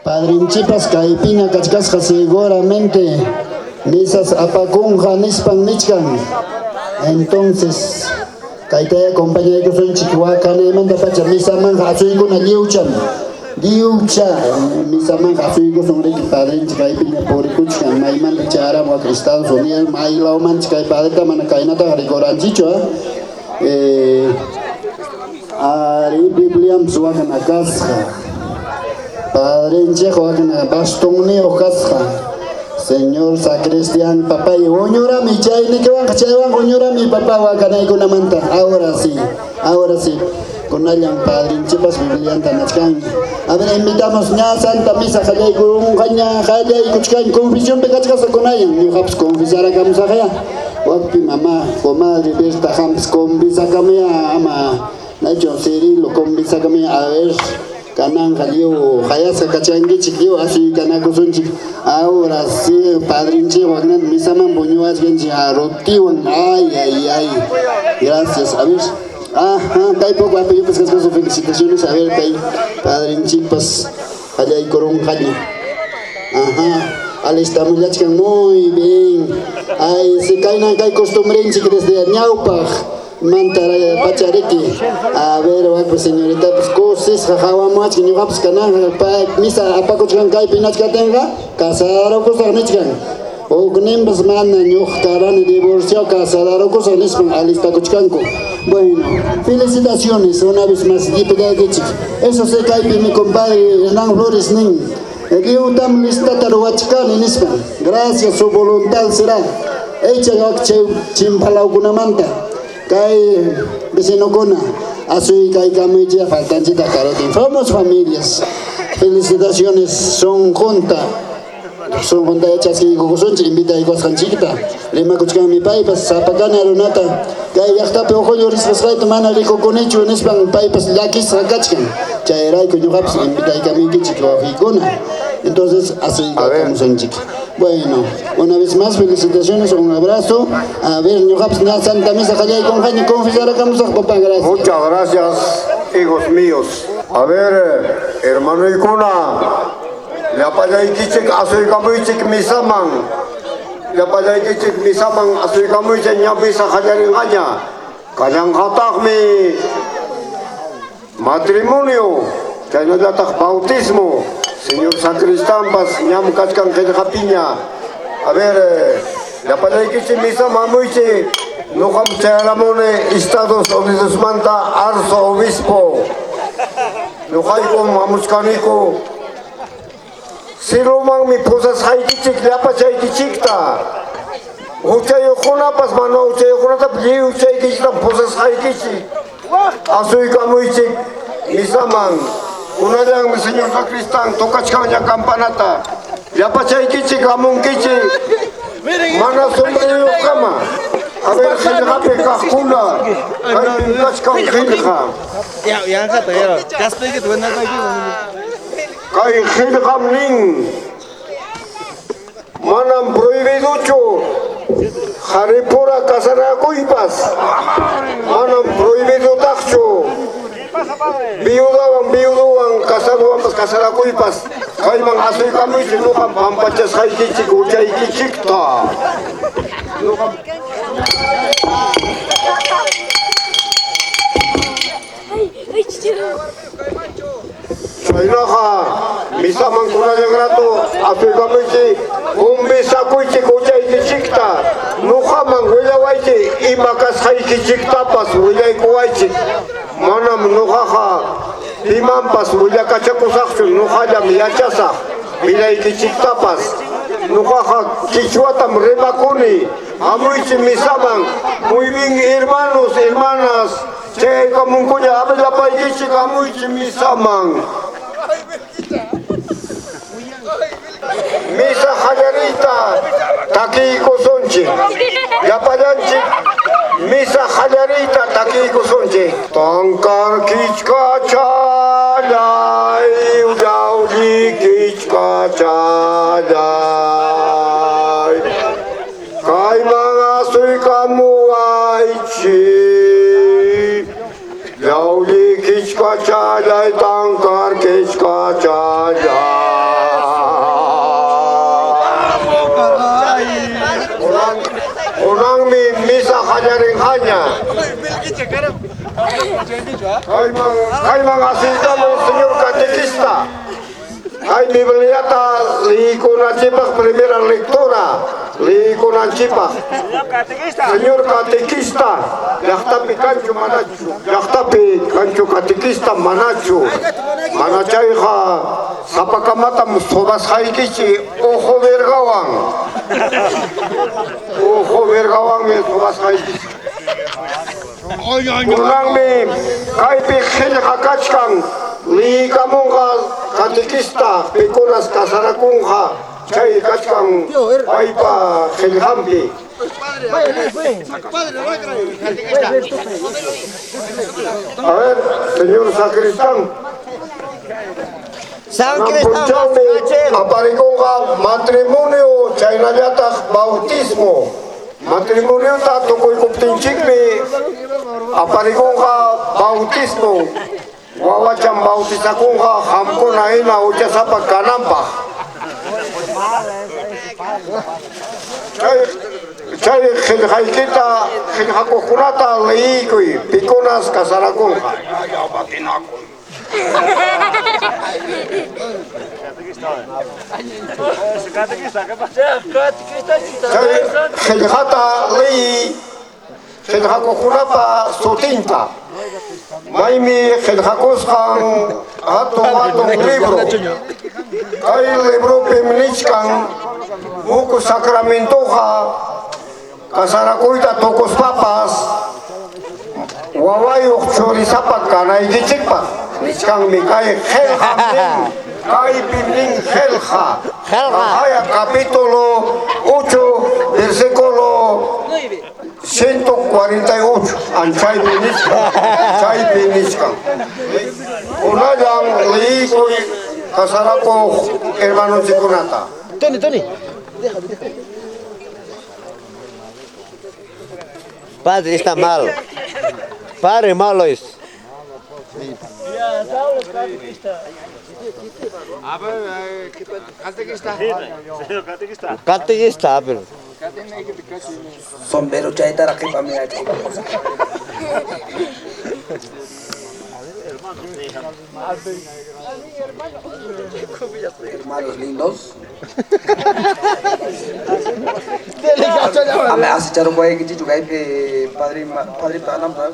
Padrinchipas kaypiña kachkasqa seguramente misas apakunqa nispan nichkan. Entonces, kaytaya acompañaykusunchik wakanaymanta pacha misamanqa asuykuna lliwcham. Lliwcha misamanqa asuykusun riki padrinchik kaypiña purikuchkan maymanta charam wak Estados Unidos maylawmanchik kay padreta mana kaynataqa rikuranchichu ari Bibliampas wakna kasqa. Padrinchik wakna bastonniyuq kasqa. Señor sacristián papay uñurami chaynikiwanqa chaywanqa uñurami papá wakanaykunamanta. Ahora sí, ahora sí. Kunallan padrinchipas Biblianta nachkanña. A ver, invitamos ña Santa Misa qallaykurunqaña qallaykuchkan confesionpi kachkasqa kunayan ñuqapas confesarakamusaqya. Wakpi mamá, comadre Berta qampas confesakamuya ama nacho Cirilo confesakamuya a ver kananqa lliw qayasqa kachankichik lliw asuykanakusunchik. Ahora sí, padrinchik waknanta misaman puñuwachkanchik arrotiwan. Ay, ay, ay. Gracias. A ver. Ajá, kay poco apellidos kasqasu felicitaciones. A ver, kay padrinchikpas qallaykurunqaña. Ajá. Alistamuyachkan muy bien. Ay, si kaynan kay costumbrenchik desde ñawpaq manta pachariki. A ver, wakpa señorita, pues kusisqa hawamuachkan ñuqapas kananqa misa apakuchkan kaypi nachkatinqa casarakusaq nichkan. Hukninpas mana ñuqa karani divorcio casarakusaq nispan alistakuchkanku. Bueno, felicitaciones una vez más llipillaykichik. Eso sí kaypi mi compadre Hernán Flores nin. Lliwtam listata ruwachkani nispan. Gracias, su voluntad será hecha wak chay chimpalawkunamanta. Kay vecinokuna asuy kaykamuychik faltanchita karutin. Somos familias. Felicitaciones son junta. Son junta yachaskiykukusunchik invitaykusqanchikta. Rimakuchkanmi paypas sapakana runata kay llaqtapi uqullu risqasqayta mana rikukunichu nispan paypas llakisqa kachkan. Chayrayku ñuqapas invitaykamuykichik wawqiykuna. Entonces asuykamusunchik. Bueno, una vez más felicitaciones, un abrazo. A ver, ñuqapas ña Santa Misa qallaykunqaña confesarakamusaq papá, gracias. Muchas gracias, hijos míos. A ver, hermanoykuna, llapallaykichik asuykamuychik misaman. Llapallaykichik misaman asuykamuychik ña misa qallarinqaña. Kallanqataqmi matrimonio, chaynallataq bautismo. Señor sacristanpas ñam kachkan qillqapiña. A ver, llapallaykichik misaman hamuychik. Ñuqam chayaramuni Estados Unidosmanta arzobispo. Ñuqaykum hamuchkaniku. Cilumanmi pusasqaykichik llapachaykichikta. Huchayuqkunapas mana huchayuqkunatapas lliwchaykichiktam pusasqaykichik. Asuykamuychik misaman. Kunallanmi señor sacristán tocachkanña campanata. Llapachaykichik hamunkichik. Mana sombreruyuqkama. A ver, qillqapi kaqkuna. Kaypim kachkan qillqa. Yanqata ya. Kaspaykita wanapayki. Kay qillqam nin. Manam prohibidochu qaripura casarakuypas. Manam prohibidotaqchu viudawan viudowan casadowanpas casarakuypas. Kayman asuykamuychik ñuqam pampachasqaykichik huchaykichikta. Ñuqam Chaynaqa misaman kunallan rato asuykamuychik confesakuychik huchaykichikta. Ñuqaman willawaychik ima kasqaykichiktapas willaykuwaychik. Manam ñuqaqa pimanpas willakachakusaqchu ñuqallam yachasaq willaykichiktapas. Ñuqaqa quichwatam rimakuni. Hamuychik misaman. Muy bien, hermanos, hermanas. Chayaykamunkuña abelapaykichik hamuychik misaman. Misa qallariyta takiykusunchik. Llapallanchik misa qallariyta takiykusunchik. Tankar kichkachalay, llawli kichkachalay. Kayman asuykamuwaychik. Llawli kichkachalay, tankar kichkachalay. Kunanmi misa qallarinqaña. Kayman, kayman asuykamuy, señor catequista. Kay Bibliata liykunanchikpaq primera lectura liykunanchikpaq. Señor catequista, llaqtapi kanchu manachu? Llaqtapi kanchu catequista manachu? Mana chayqa sapakamatam sobasqaykichik ojo vergawan. Ojo vergawanmi sobasqaykichik. Kunanmi kaypi qillqa kachkan liykamunqa catequista pikunas casarakunqa chay kachkan paypa qillqanpi. A ver, señor sacristán. San Kunan Cristóbal punchawmi Kachel. aparikunqa matrimonio chaynallataq bautismo. Matrimoniota tukuykuptinchikmi aparikunqa bautismo. Wawachan bautizakunqa qamkuna hina huchasapa kananpaq. Chay chay qillqaykita qillqakuqkunata liyikuy pikunas casarakunqa. Chay qillqata liyiy qillqakuqkunapa sutinta. Maymi qillqakusqan hatun hatun libro. Kay libropim nichkan huk sacramentoqa casarakuyta tukuspapas wawayuq churisapa kanaykichikpaq nichkanmi kay qillqam nin, kaypim nin qillqa. Qillqa. Haya capítulo 8 versículo 148 anchaypi nichkan, chaypi nichkan. Kunallan liyikuy casarakuq hermanonchikkunata. Tony, Tony. Padre está malo. Padre malo es. Catequista, pero. Sombrero chaytaraq qhipami yach'ay. Hermanos lindos. Ame asicharupaykichikchu kaypi padre padre panampa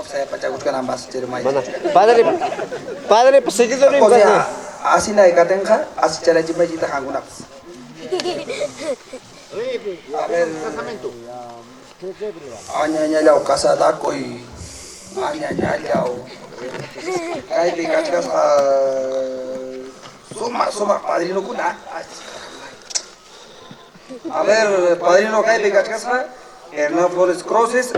saya pachakuchkanampas Mana. Padre, padre, pues seguidor O sea, asina katinqa asicharachipaychita qankunapas. A ver. Añañallaw casadakuy. Añañallaw. Kaypi kachkasqa sumaq sumaq padrinokuna. A ver, padrino kaypi kachkasqa Hernán Flores Croses,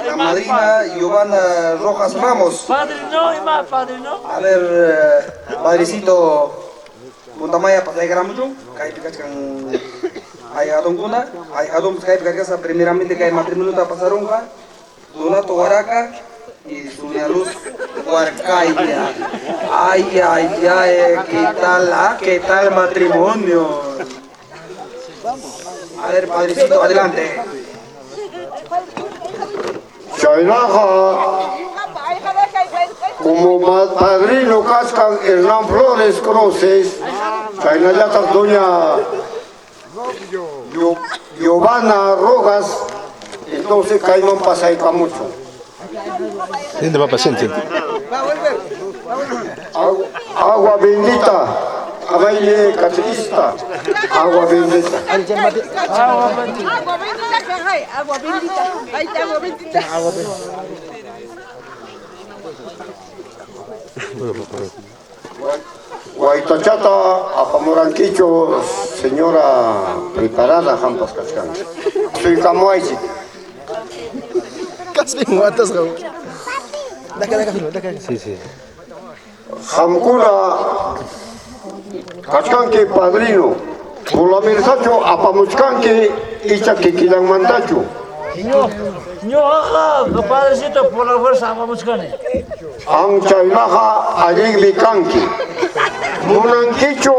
la madrina Giovanna Rojas Ramos. Padrino, ima, padrino. A ver, padrecito Puntamaya pasaykaramutun, kaypi kachkan ahijadonkuna, ahijadonpas kaypi kachkasqa primeramente kay matrimonio pasarunqa Donato Huaraca y Sonia Luz Huarcaya. Ay, ay, ay, ¿qué tal, ah? ¿Qué tal matrimonio? A ver, padrecito, adelante. Chaynaqa como padrino kachkan Hernán Flores Croses, chaynallataq doña Giovanna Rojas, entonces kayman pasaykamuchun. Siente, papá, siente. Agua bendita, abayle catequista, agua bendita. Agua bendita. Agua bendita, agua bendita. Ahí está, agua bendita. Guaytachata apamurankichu, señora preparada hampas kachkanki. Suykamuwaychik. Kaspin watasqa. Daka, daka, filma, daka. Sí, sí. Qamkuna kachkanki padrino, pulamirsachu apamuchkanki icha kikillanmantachu. Ñuqaqa, padrecito, por la fuerza apamuchkani. Anchaynaqa allinmi kanki. Munankichu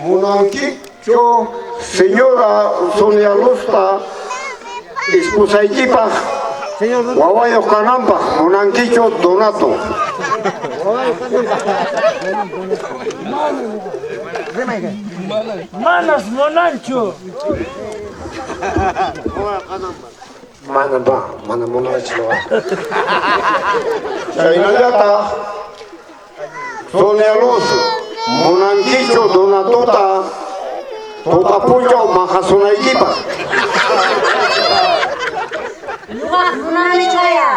munankichu Señora Sonia Luzta esposaykipaq wawayuq kananpaq munankichu Donato? Manas munanchu. Mana ba, mana munanchu ñuqaqa. Chaynallataq Sonia Luz munankichu Donatota tuta punchaw maqasunaykipaq? Ñuqaqa munanichaya.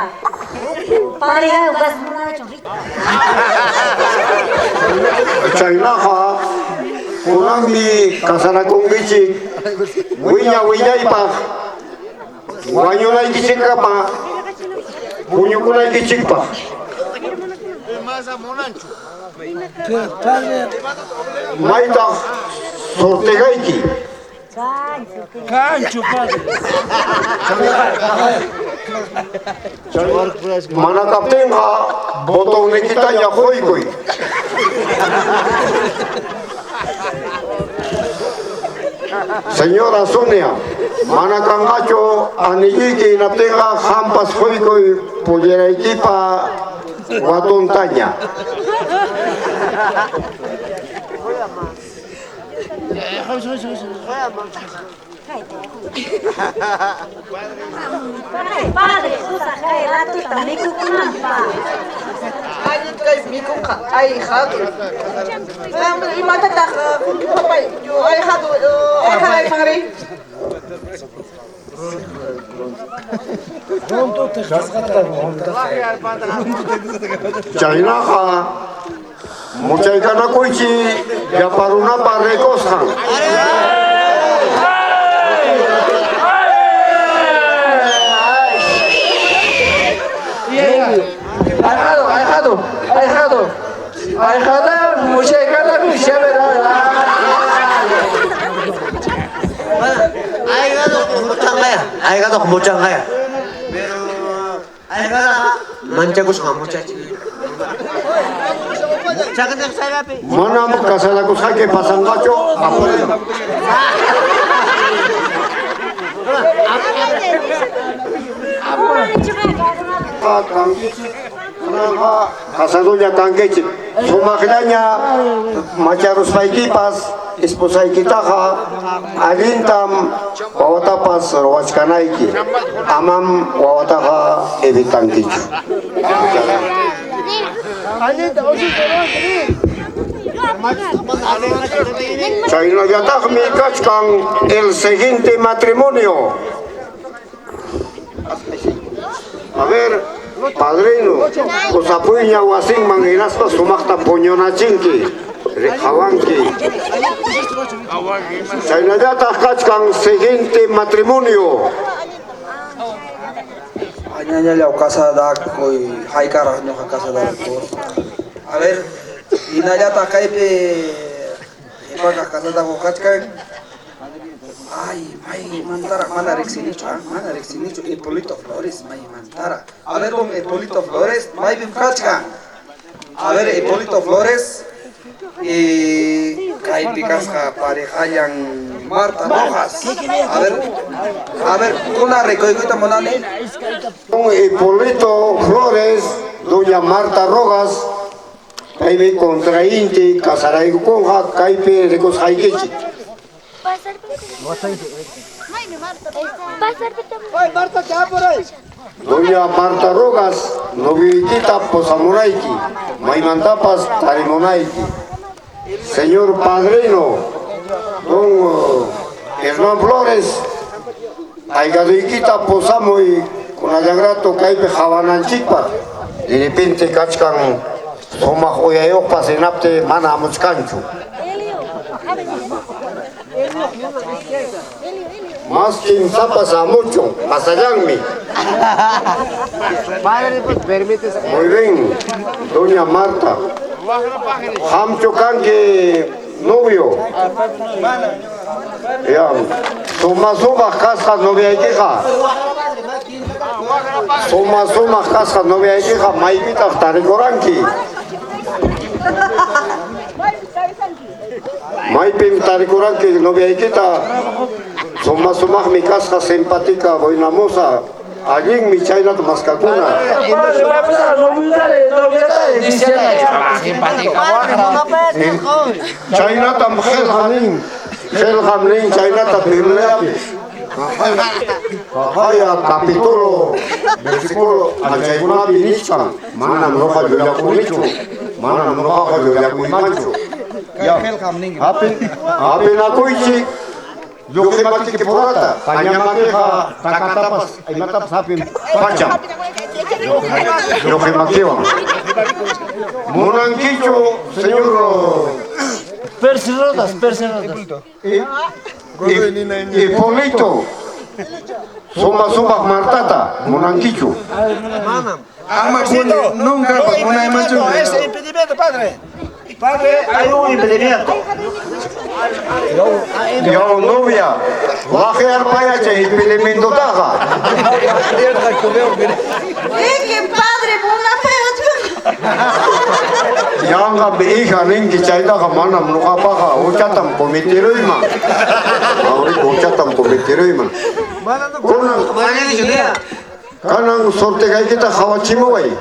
Padre uqas munanichu. Chaynaqa kunanmi casarakunkichik wiña wiñaypaq wañunaykichikkama puñukunaykichikpaq. Maytaq sortegayki? Kanchu, padre. Mana kaptinqa botonnikitaña quykuy. Señora Sonia, mana kanqachu anilluyki hinaptinqa qampas quykuy polleraykipa watuntaña. Padre, usaq kay ratuta mikukunanpaq. Allin kay mikunqa ahijado. Imatataq qunki papay? Ahijado, ahijado Chaynaqa muchaykanakuychik llapa runapa rikusqan. Ahijado, ahijado, ahijado. Ahijada, muchaykanakuy, Ahijado muchanqaya, ahijado muchanqaya. Pero ahijadaqa manchakusqa muchachi. Manam casarakusqayki pasanqachu apurayman. Kankichik, kunanqa casadoña kankichik. Sumaqllaña macharuspaykipas esposaykitaqa allintam wawatapas ruwachkanayki. Amam wawataqa evitankichu. Chaynallataqmi kachkan el siguiente matrimonio. A ver, padrino, kusapuyña wasinman hinaspa sumaqta puñunachinki, qawanki. Chaynallataq kachkan siguiente matrimonio. Añañallaw casadakuy haykaraq ñuqa casadakur. A ver, hinallataq kaypi qhipakaq casadakuq kachkan. Ay, maymantaraq mana riqsinichu, mana riqsinichu Hipólito Flores, maymantara. A ver, don Hipólito Flores, maypim kachkan. A ver, Hipólito Flores, kaypi kasqa parejallan Marta Rojas. A ver, kuna rikuykuyta munani. Don Hipólito Flores, doña Marta Rojas, kaymi contrainti casaraykukunqa kaypi rikusqaykichik. Doña Marta Rojas, novioykita posamunayki, maymantapas tarimunayki. Señor padrino, don Hernán Flores, ahijaduykita posamuy kunallagrato kaypi qawananchikpaq. De repente kachkan sumaq uyayuqpas hinapti mana hamuchkanchu. Mas kimsapas hamuchun, pasallanmi. Muy bien, doña Marta. Qamchu kanki novio. Ya, suma sumaq kasqa noviaykiqa. Suma sumaq kasqa noviaykiqa maypitaq tarikuranki. Maypim tarikuranki noviaykita? Suma sumaqmi kasqa simpatika buena moza. Allinmi chaynata maskakuna. Chaynatam qillqa nin. Qillqam nin chaynata Bibliapi. Haya capítulo, versículo, chaykunapi nichkan. Manam ñuqa llullakunichu. Manam ñuqaqa llullakuymanchu. Hapinakuychik. Lluqi makiki purata, pañamakiqa takatapas imatapas hapin pacham. Lluqi makiwan. Munankichu, señor Percy Rodas, Percy Rodas. Hipólito. Suma sumaq Martata, munankichu. Manam. Ama nunca munaymanchu. Ese impedimento, padre. Padre, hay un impedimento. Yo novia, waqyarpaya chay impedimentotaqa. Kikin padre munapayachun. Yanqa hija ninki chaytaqa manam ñuqapaqa huchatam cometeruyman. Ahorita huchatam cometeruyman. Kunan kanan sortegaykita qawachimuway.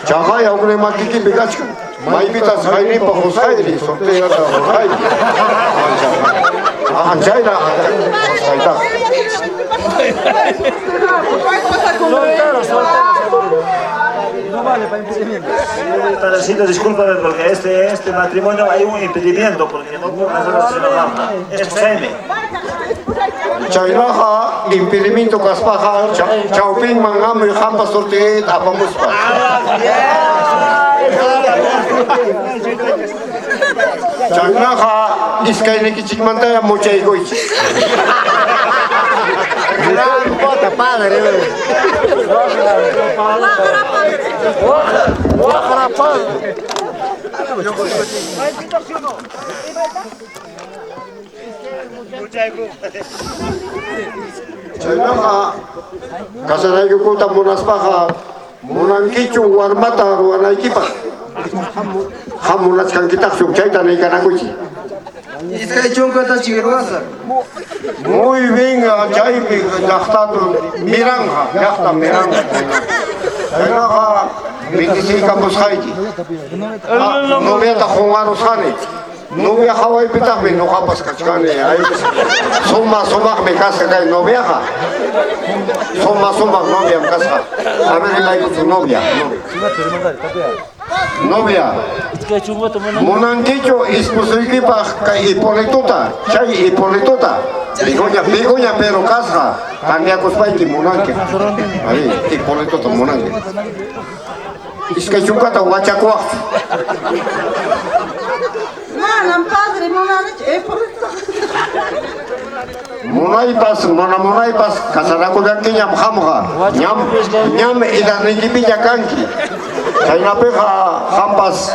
Chaqay huknin makikipi kachkan. Maypitas hayninpa husqayri sortegata husqayri. Anchayna husqaytaqa. Soltero, soltero. No vale para impedimento. Padrecito, discúlpame porque este matrimonio hay un impedimento porque no puedo casar a la Marta. Es Jaime. Chaynaqa impedimento kaspaqa chawpinman hamuy qampa sortegayta apamuspa. Chaynaqa iskaynikichikmantaya muchaykuychik. Gran pota, padre. Guajara, padre. Chaynaqa casaraykukuta munaspaqa munankichu warmata ruwanaykipaq. Qam munachkankitaqchu chayta niykanakuychik. Iskay chunkata chirwasa. Muy bien, chaypi llaqtatu miranqa, llaqta miranqa. Chaynaqa bendeciykamusqayki. Noviata qunqarusqani. Novia hawaypitaqmi ñuqapas kachkani. Suma sumaqmi kasqa kay noviaqa. Suma sumaq noviam kasqa. A ver, rimaykuchu novia. Novia. Munankichu esposoykipaq kay Hipólitota, chay Hipólitota. Begoña, Begoña pero kasqa. Cambiakuspayki munanki. Ahí, Hipólitota munanki. Iskay chunkata wachakuwaq. Manam padre munanichu Hipólito. Munaypas, mana munaypas, casarakullankiñam qamqa. Ñam, ñam edadniykipiña kanki. Chaynapiqa qampas,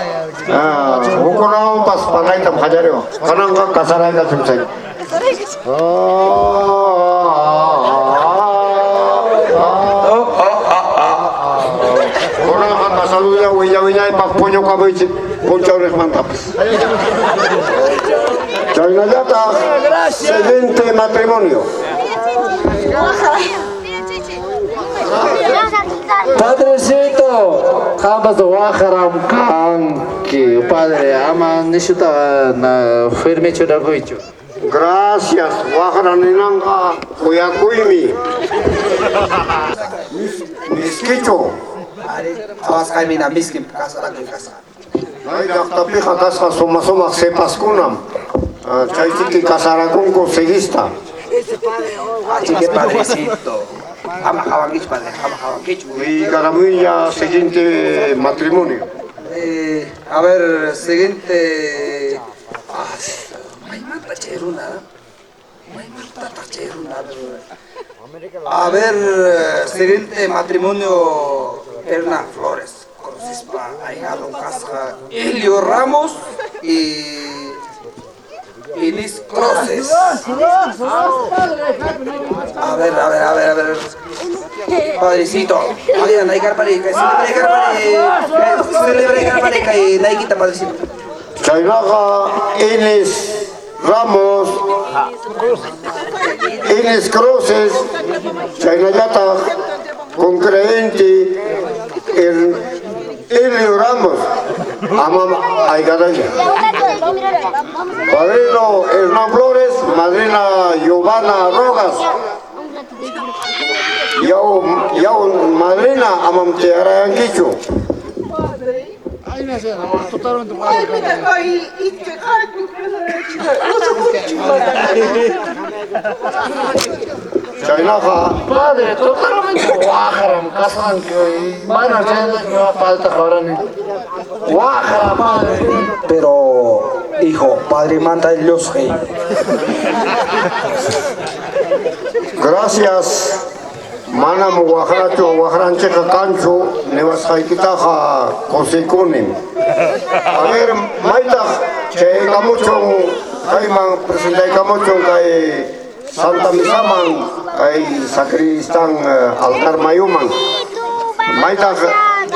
hukkunawanpas parlaytam qallariwaq. Kananqa casaraykachun chay. Kunanqa casadulla willa willaypaq puñukamuychik punchawniqmantapas. Chaynallataq siguiente matrimonio. Padrecito, qampas waqram kanki, padre, ama nishuta na firme churakuychu. Gracias, waqra ninanqa kuyakuymi. Miskichu. Qhawasqaymi miskin kasarakuy kasqa. Kay llaqtapiqa kasqa suma sumaq sipaskunam. Chaychiki casarakunku seguista. Así que padrecito. Ama qawankichu, padre, ama qawankichu. Y Caramuilla, siguiente matrimonio. A ver, siguiente. Maymanta chay runa. Maymantataq chay runa. A ver, siguiente matrimonio, Hernán Flores. Conocispa, ahijado kasqa Elio Ramos y Liz Crozes. A ver, a ver, a ver, a ver. Padrecito, oigan, hay carpari, celebra carpari, celebra carpari, kay naikita, padrecito. Chaynaqa Inés Ramos, Inés Cruces, chaynallataq concreente el Elio Ramos, amam aygadaña. Padrino Hernán Flores, madrina Giovanna Rojas. Yaw, yaw madrina amam tiyarayankichu. Chaynaqa Padre, totalmente waqram kasqanki. Mana chayna falta qawrani. Waqra, padre. Pero, hijo, padre manta llusqi. Gracias. Manam waqrachu waqranchikqa kanchu niwasqaykitaqa kusikunim. A ver, maytaq chaykamuchun kayman presentaykamuchun kay Santa Misaman kay sacristán altar mayuman. Maytaq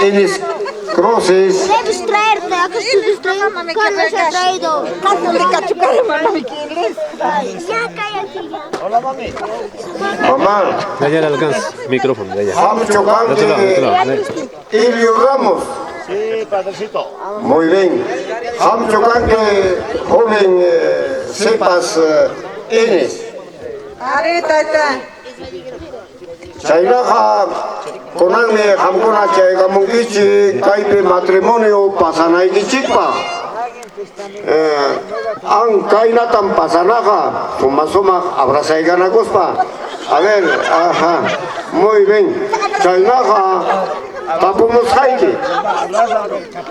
Inés Cruces. Debes traerte, acá estoy distraído. Carlos ha traído. Ya cállate ya. Hola, mami. Mamá. Ya, ya le alcanza. Micrófono, ya, ya. Hamcho De otro lado, de otro lado. Ilio Ramos. Sí, padrecito. Muy bien. Hamcho kanki joven sepas Inés. Ari, tayta. Chaynaqa kunanmi qamkuna chaykamunkichik kaypi matrimonio pasanaykichikpaq. An kaynatam pasanaqa suma sumaq abrazaykanakuspa. A ver, ajá, muy bien. Chaynaqa tapumusqayki.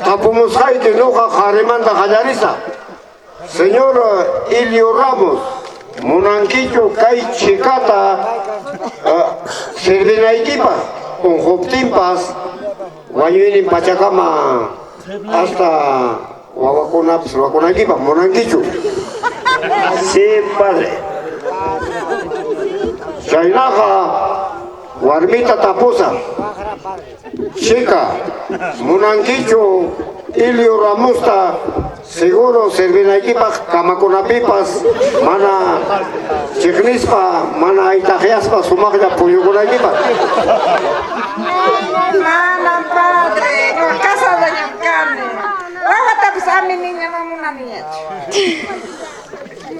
Tapumusqayki nuqa qarimanta qallarisa. Señor Ilio Ramos, munankichu kay chikata servinaykipaq unquptinpas wañuynin pachakama hasta wawakunapas ruwakunaykipaq munankichu. Sí, padre. Chaynaqa warmita tapusa. Chica, munankichu Ilio Ramusta seguro servinaykipaq kamakunapipas mana chiqnispa mana aytaqyaspa sumaqlla puñukunaykipaq. Manam, padre. No, casadañam kani. Wawatapas ami niña no munaniñachu.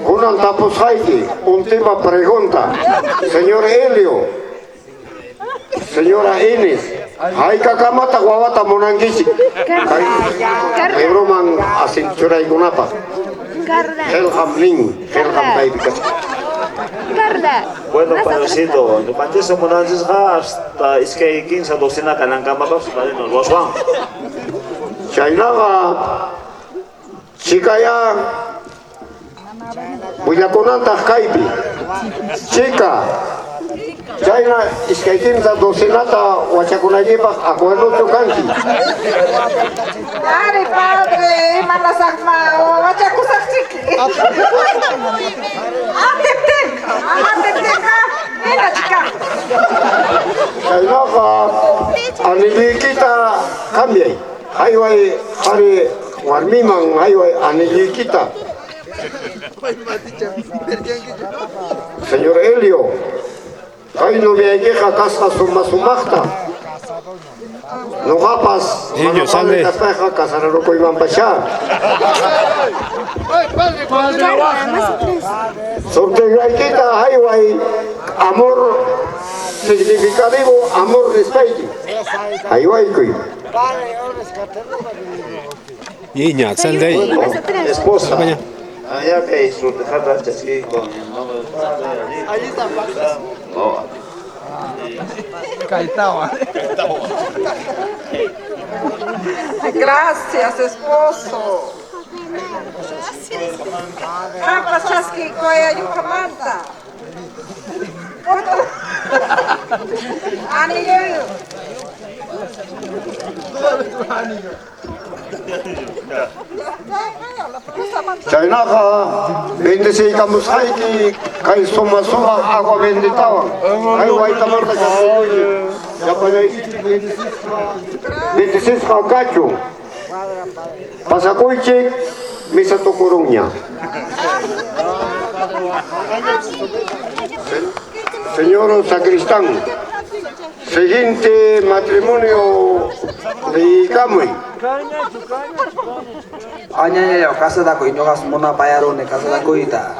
Kunan tapusqayki, última pregunta. Señor Elio, señora Inés, haykakamata wawata munankichik? Kay libroman asinchuraykunapaq. Qillqam nin, qillqam kaypi kachkan. Bueno, padrecito, ñuqanchis munanchisqa hasta iskay kinsa docena kanankamapas padrino ruwaswan. Chaynaqa chikaya willakunantaq kaypi. Chika, chayna iskay kimsa docenata wachakunaykipaq acuerdochu kanki. Ari, padre, imanasaqma wachakusaqchiki. Atiptin, atiptinqa nina chika. Chaynaqa anilluykita cambiay. Hayway qhari warmiman hayway anilluykita. Señor Elio, kay noviaykiqa kasqa suma sumaqta. Nuqapas Niño, mana sal de- padre kaspayqa casararukuymanpashá. Sortegraykita hayway amor significativo, amor nispayki. Haywaykuy. Niña, sal de ahí. Esposa. Acompaña. Allá que sortejata chaski con el nombre del padre. Allí No. Gracias, esposo. Qampas chaskiykuway ñuqamanta. Anilluyu. Chaynaqa bendeciykamusqayki kay suma sumaq agua benditawan. Kay waytamanta chaskiyki. Llapallaykichik bendecisqa kachun. Pasakuychik. Misa tukurunña. Señor sacristán, siguiente matrimonio de Icamuy. Añañaña, kasarakuy, ñuqas munapayaruni kasarakuyta.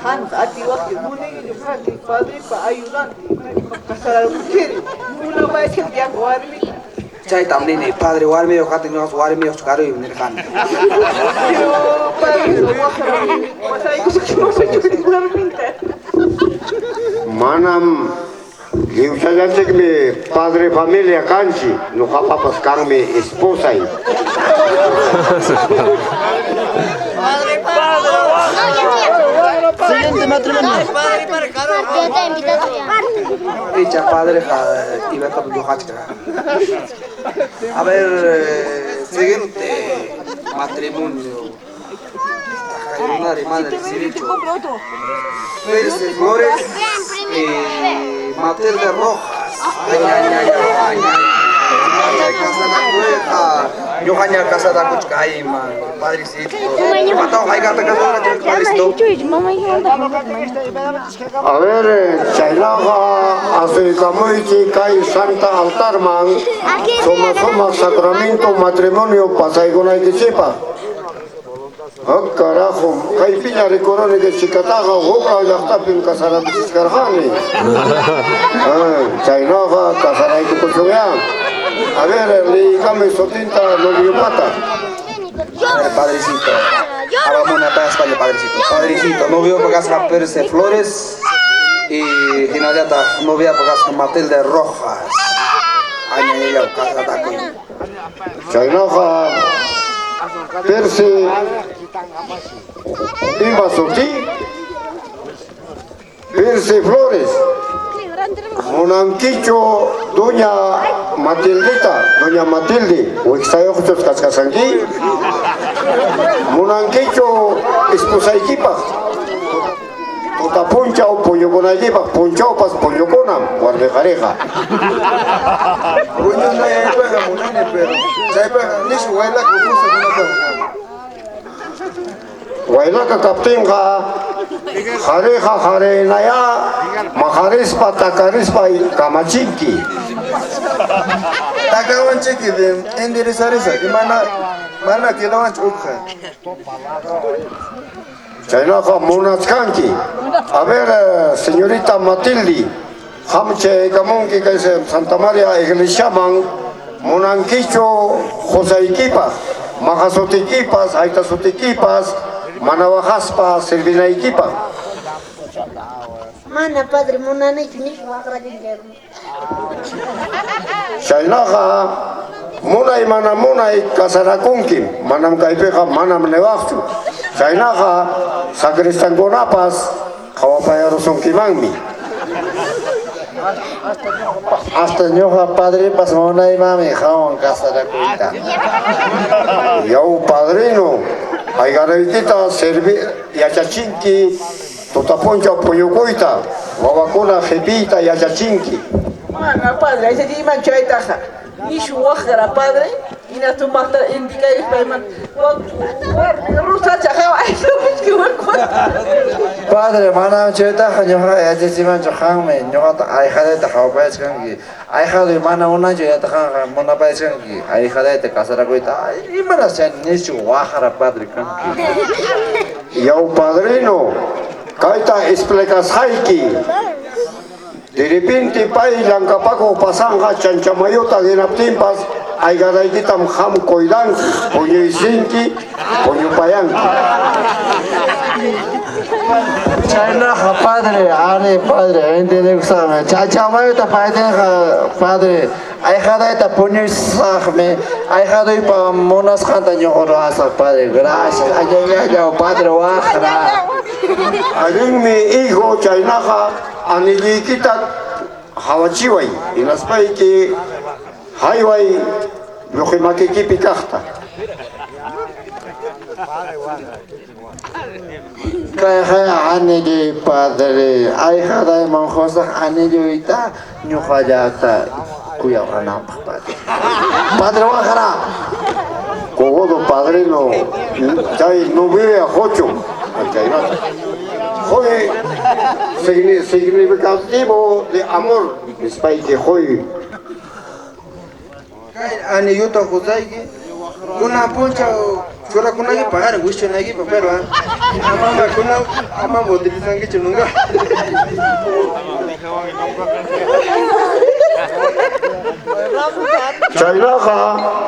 Qamqa atiwaqchu munaychu kanki padrepa ayudante casararunchiri munapayachkanki warmita. Chaytam nini, padre warmiyuq katin ñuqas warmiyuqchu karuymi nirqani. Pero padre waqrami pasaykusaq warminta. Manam lliwchallanchikmi padre familia kanchik, ñuqapapas kanmi esposay. Siguiente matrimonio. Icha padreqa imatapas ñuqachka. A ver, siguiente matrimonio. Madre, madre, Siricho. Pérez Flores y Matilde Rojas. Ay, ay, ay, ay, ay. Casarakuqa. Ñuqaña casarakuchkayman, padrecito. Imataq hayk'aqta casarakuchka, padrecito? A ver, chaynaqa asuykamuychik kay Santa Altarman suma sumaq sacramento matrimonio pasaykunaykichikpaq. Ah, carajo, kaypiña rikuruni kay chikataqa huk law llaqtapim casarakuchkarqani. Ah, chaynaqa casaraykukuchunyá. A ver, liykamuy sutinta noviopata. A ver, padrecito. Abamuna payaspaña, padrecito. Padrecito, novio kasqa Pérez Flores y hinallataq novia kasqa Matilde Rojas. Añañallaw casarakuy. Chaynaqa Percy ima suti? Percy Flores. Munankichu doña Matildita, doña Matilde, wiksayuqchus kachkasanki? Munankichu esposaykipaq? Tuta punchaw puñukunaykipaq, punchawpas puñukunam warmi qhariqa. Puñunaypaqqa munani, pero chaypaqqa nishu waylaka kusa munapaqqa. Waylaka kaptinqa qhariqa qarinaya maqarispa takarispa kamachinki. Takawanchiki enderezarisa imana mana quedawanchu ukqa. Chaynaqa munachkanki. A ver, señorita Matilde, qam chaykamunki kay Santa María iglesiaman munankichu qusaykipaq, maqasutikipas, haytasutikipas, mana waqaspa servinaykipaq. Mana padre munanichu nishu waqrallan. Chaynaqa munay mana munay casarakunki, manam kaypiqa manam niwaqchu. Chaynaqa sacristankunapas qhawapayarusunkimanmi. Hasta ñuqa padrepas munaymanmi qanwan casarakuyta. Yaw padrino, aygaraykita servi yachachinki tuta punchaw puñukuyta, wawakuna qhipiyta yachachinki. Mana padre, aychachiyman chaytaqa. Nishu waqra padre, hina sumaqta indicayuspayman warmi rusacha hawa Padre, manam chaytaqa ñuqa yachachimanchu qanmi, ñuqata ahijadayta qhawapayachkanki. Ahijaduy mana munanchu hinata qanqa munapayachkanki. Ahijadayta casarakuyta. Ay, imanas chay nishu waqra padre kanki. Yaw padrino, kayta explicasqayki. De repente pay llamkapakuq pasanqa chanchamayuta hinaptinpas aygaraykitam qam cuidanki, puñuysinki, puñupayanki. Chaynaqa padre, ari padre, entendekusaqmi. Chanchamayuta paytinqa padre, ahijadayta puñuysaqmi, ahijaduypa munasqanta ñuqa ruwasaq padre. Gracias. Añañallaw padre waqra. Allinmi hijo chaynaqa anilluykita hawachiway, hinaspayki hayway lluqi makiykipi kaqta. Kayqa anilluy padre, ahijadayman qusaq anilluyta ñuqallata kuyawananpaq padre. Padre waqra. Kuwa padrino chay novia qochun chaynata. Qoy significativo de amor nispayki qoy. Kay anillota qusayki kunan punchaw churakunayki paqarin wischunaykipa pero amama kunan amama utilizankichu nunca. Chaynaqa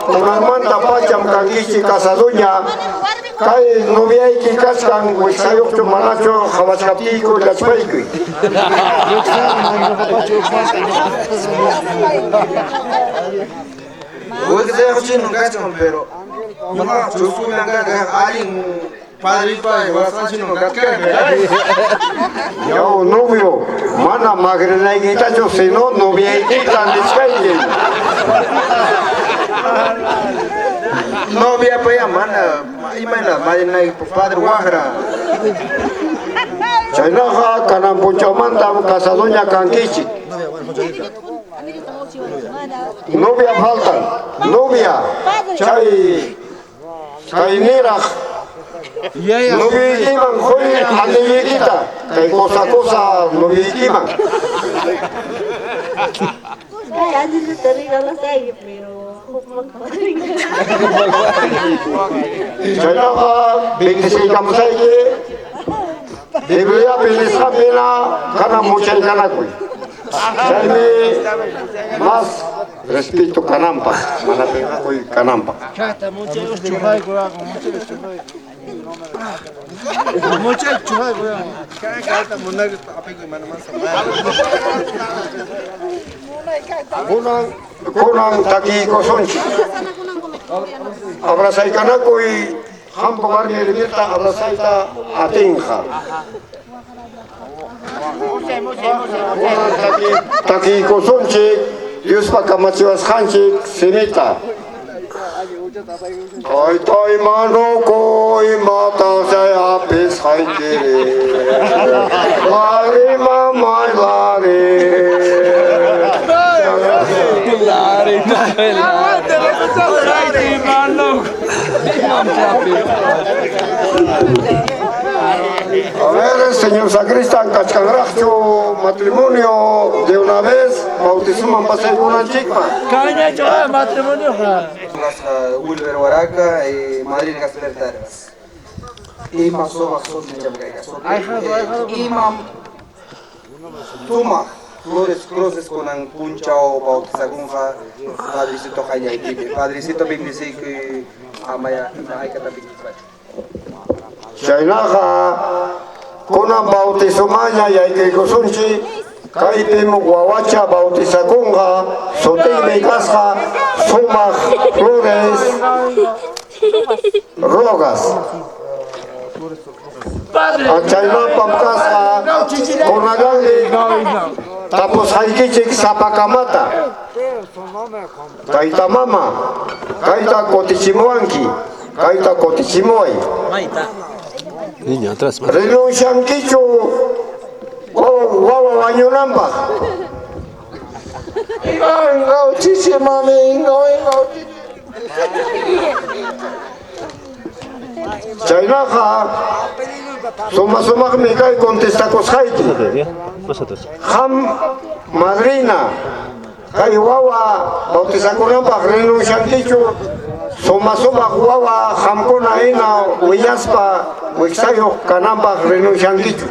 kunanmanta pacham kankichik casadoña kay noviayki kachkan wiksayuqchu manachu qawachkaptiyku llachpaykuy. Wiksayuq chino kachkan pero ñuqaqa chuskullan kani allin padripa wasqan chino kachkan. Yaw novio, mana magrinaykitachu sino noviaykita nichkayki. Novia pa ya mana imayna madrinayki padre waqra. Chaynaqa kanan punchawmantam casadoña kankichik. Novia faltan, novia chay kay niraq noviykiman quy anilluykita kay cosa cosa noviykiman. Kay anilluta regalasayki pero hukman Chaynaqa bendeciykamusayki Bibliapi nisqanpina kanan muchaykanakuy. Chaymi mas respeto kananpaq, mana pinqakuy kananpaq. Kunan kunan takiykusunchik. Abrazaykanakuy qampa warmi rimita abrazayta atinqa. Kunan takiykusunchik Diospa kamachiwasqanchik simita. Taytay manukuy imataq chay hapisqaykiri. Lari mamay lari. A ver, señor sacristán, kachkanraqchu matrimonio de una vez bautizuman pasaykunanchikpa. Matrimonio. Wilber Huaraca, Madrid Gasper Targas. Ima sumaq sutin kayqa. Imam sumaq Flores Cruces kunan punchaw bautizakunqa Padrecito qayllaykipi. Padrecito bendeciykuy amaya ima haykata bendecipachu. Chaynaqa kunan bautizumaña yaykuykusunchik kaypim wawacha bautizakunqa sutinmi kasqa sumaq Flores Rogas. Chaynapam kasqa kunallanmi tapusqaykichik sapakamata. Tayta mama, kayta kutichimuwanki, kayta kutichimuway. Niño, atrás. Renunciankichu wawa wañunanpaq. Ingaw chichi mami, ingaw ingaw chichi. Chaynaqa suma sumaqmi kay contestakusqayki. Qam madrina kay wawa bautizakunanpaq renunciankichu suma sumaq wawa qamkuna hina willaspa wiksayuq kananpaq renunciankichu.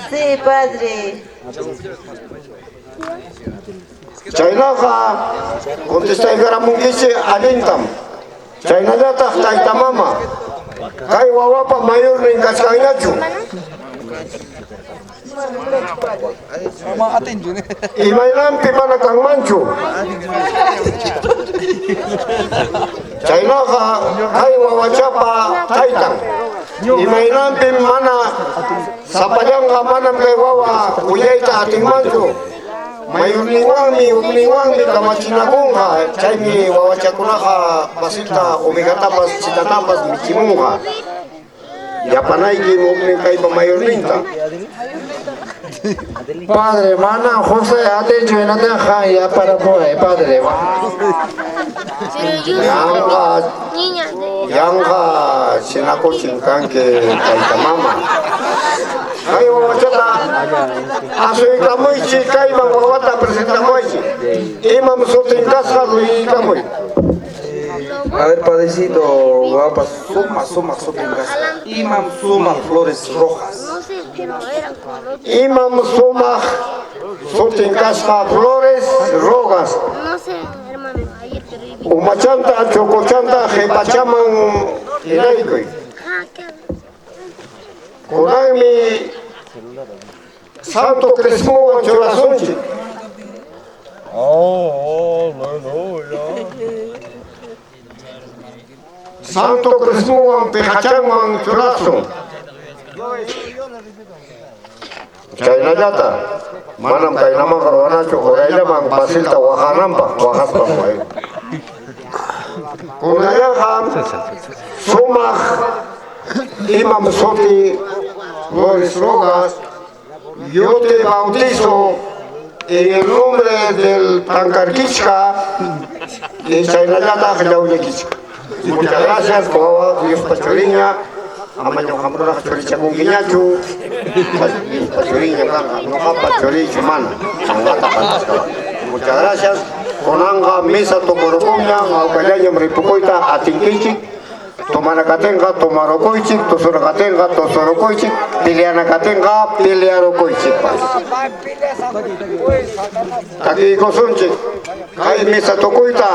Sí, padre. Chaynaqa contestaykaramunkichik allintam. Chaynallataq tayta mama kay wawapa mayornin kachkanñachu. Imaynanpi mana kanmanchu. Chaynaqa kay wawachapa taytan. Imaynanpi mana sapallanqa manam kay wawa willayta atinmanchu. Mayorninwanmi hukninwanmi kamachinakunqa chaymi wawachakunaqa pasita ovejatapas chitatapas michimunqa. Yapanayki huknin kaypa mayorninta. Padre, mana José atinchu hinatan han yaparamuway, padre. Yanqa, yanqa chinakuchin kanki tayta mama. Kay wawachata asuykamuychik kayman wawata presentamuychik. Imam sutin kasqa luyikamuy. A ver, padrecito, guapa, suma, suma, suma, Imam suma flores rojas. Imam sumaq sutin kasqa flores rojas. Umachanta, chukuchanta, qipachaman hinaykuy. Kunanmi Santo Crismowan churasunchik. Santo Crismowan piqachanwan churasun. Chaynallata manam kaynamanqa ruwanachu urayllaman pasilta waqananpaq waqaspan way. Kunallaqa sumaq imam suti Flores Rojas, yo te bautizo en el nombre del Tancarquichca y chaynallataq llawllakichka. Muchas gracias, wawa Diospa churiña. Ama ñuqamunaraq churichakunkiñachu. Diospa churiña kanqa, ñuqapa churiychu mana. Ñuqata pantasqa. Muchas gracias. Kunanqa misa tukurukunña, hawkallañam ripukuyta atinkichik. Tomanakatinqa tomarukuychik, tusurakatinqa tusurukuychik, peleanakatinqa pelearukuychikpas. Takiykusunchik kay misa tukuyta.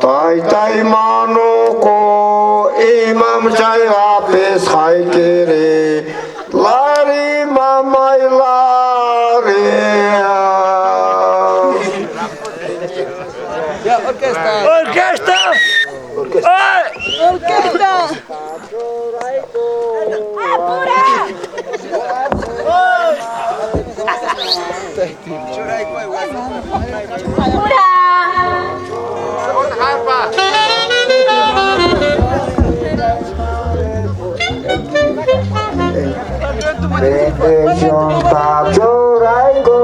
Taytay manuku imam chayapis haykiri lari mamay lari. Ya, orquesta. ¡Orquesta! ¡Ay! ¡Orquesta! ¡Apura! ¡Apura! Bendición pa churayku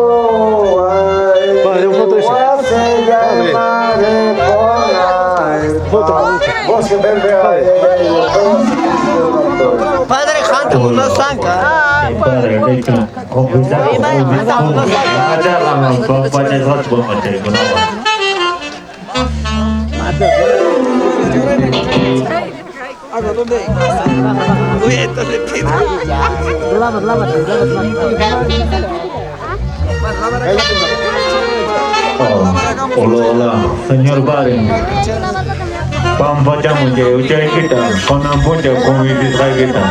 Padre, un foto ese. Padre Hantu, no sanka. Padre, de hecho, Uy, entonces pido. Hola, hola, señor padre. Pampachamuche, uchaykita, konampuncha, convitisqaykita.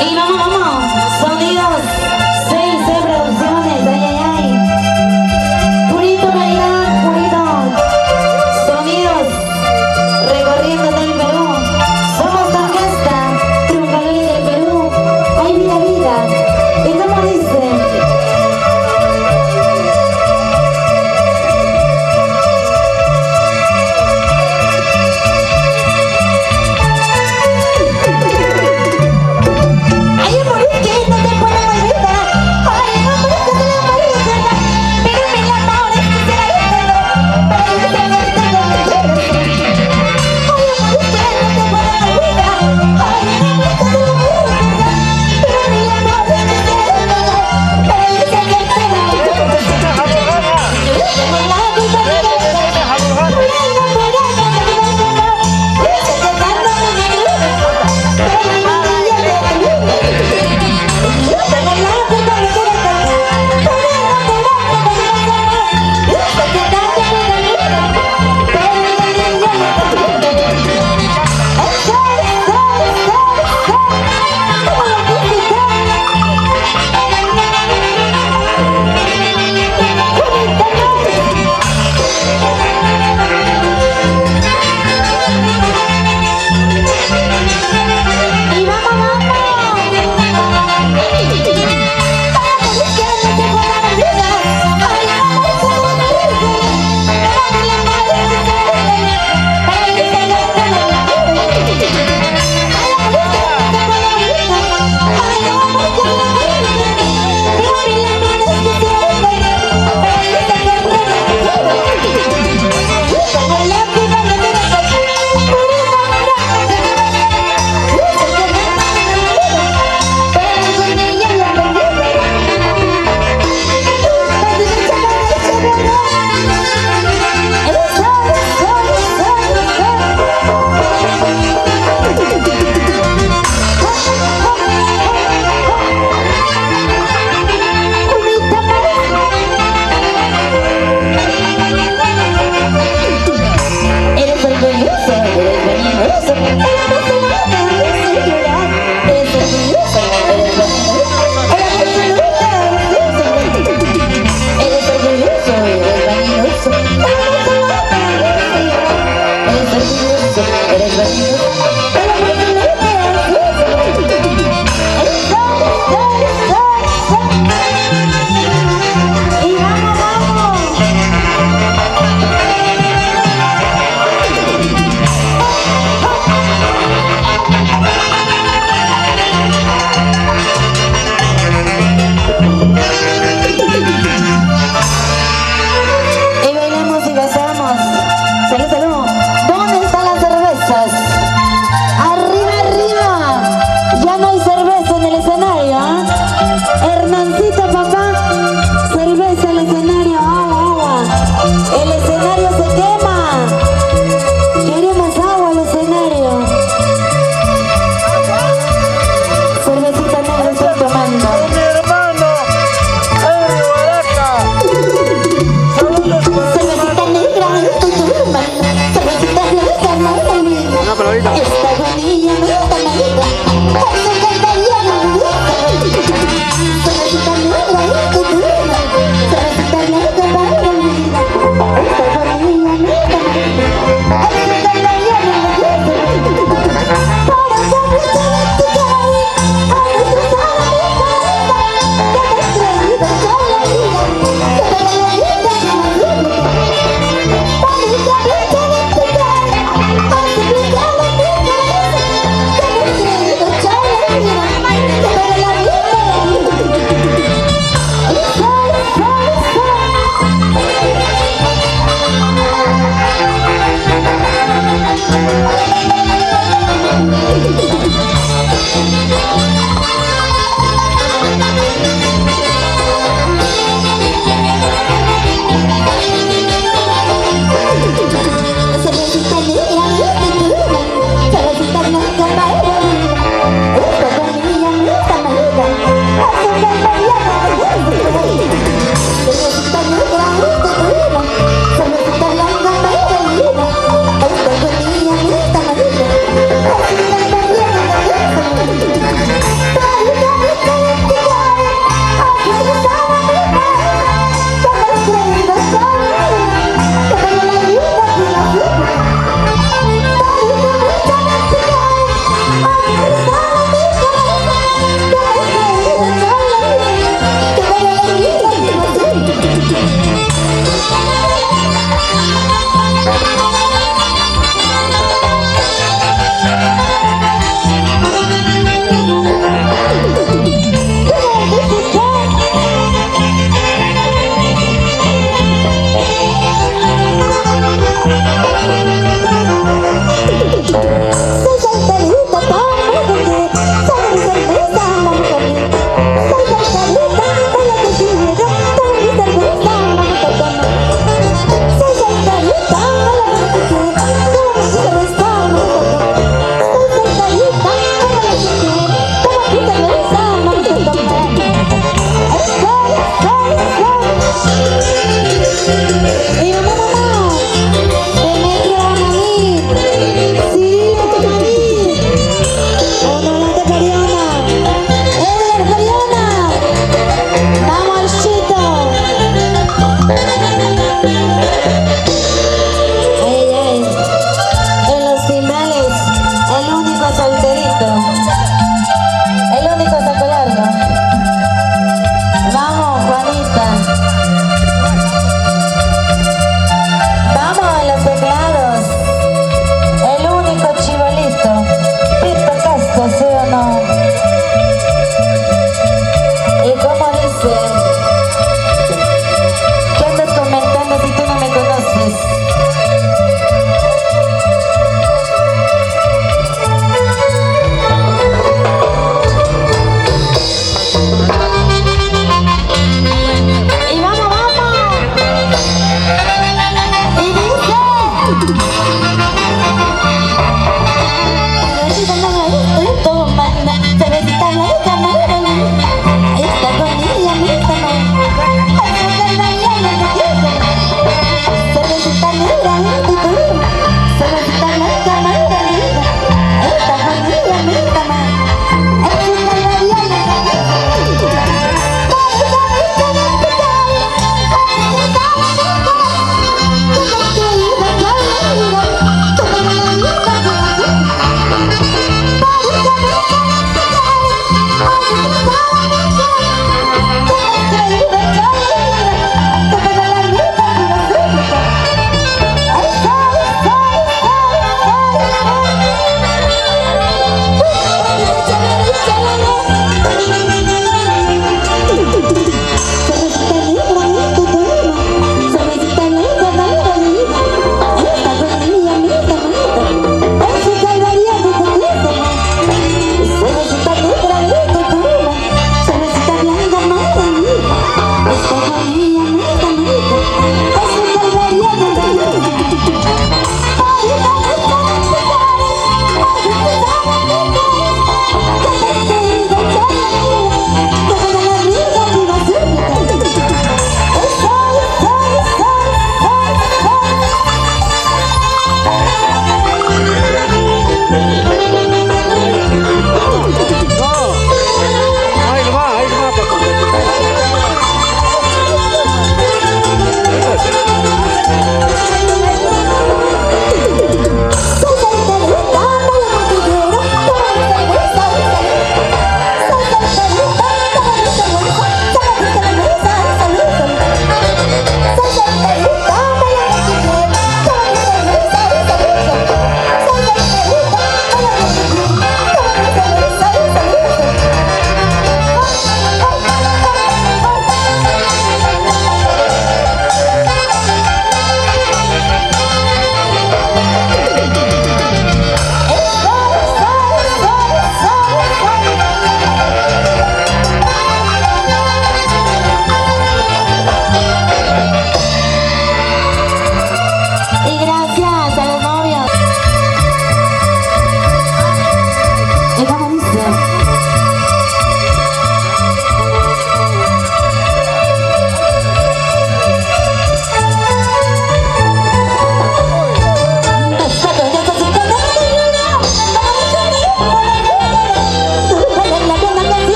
Y vamos, vamos, sonidos 6C Producciones, ay, ay, ay. Purito calidad, purito. Y vamos, vamos. Y bailamos y gozamos. Salud, salud. ¿Dónde están las cervezas? Arriba, arriba. Ya no hay cerveza en el escenario, ¿ah? Hernancito, papá. Cerveza en el escenario. Agua, agua. El escenario se quema. Queremos agua al escenario. Cervecita negra estoy tomando. Mi hermano, Henry Baraja. Saludos para Cervecita negra estoy tomando, cervecita blanca no me olvido. Esta agonía no está malita, azúcar italiana me gusta. Cervecita negra estoy tomando, cervecita blanca no me olvido. Esta agonía no está malita, azúcar italiana me gusta. Para capricho de tu cariño, ha destrozado mi cabeza, que te has creído con la vida, que te la vida no me olvido.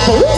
Pusa.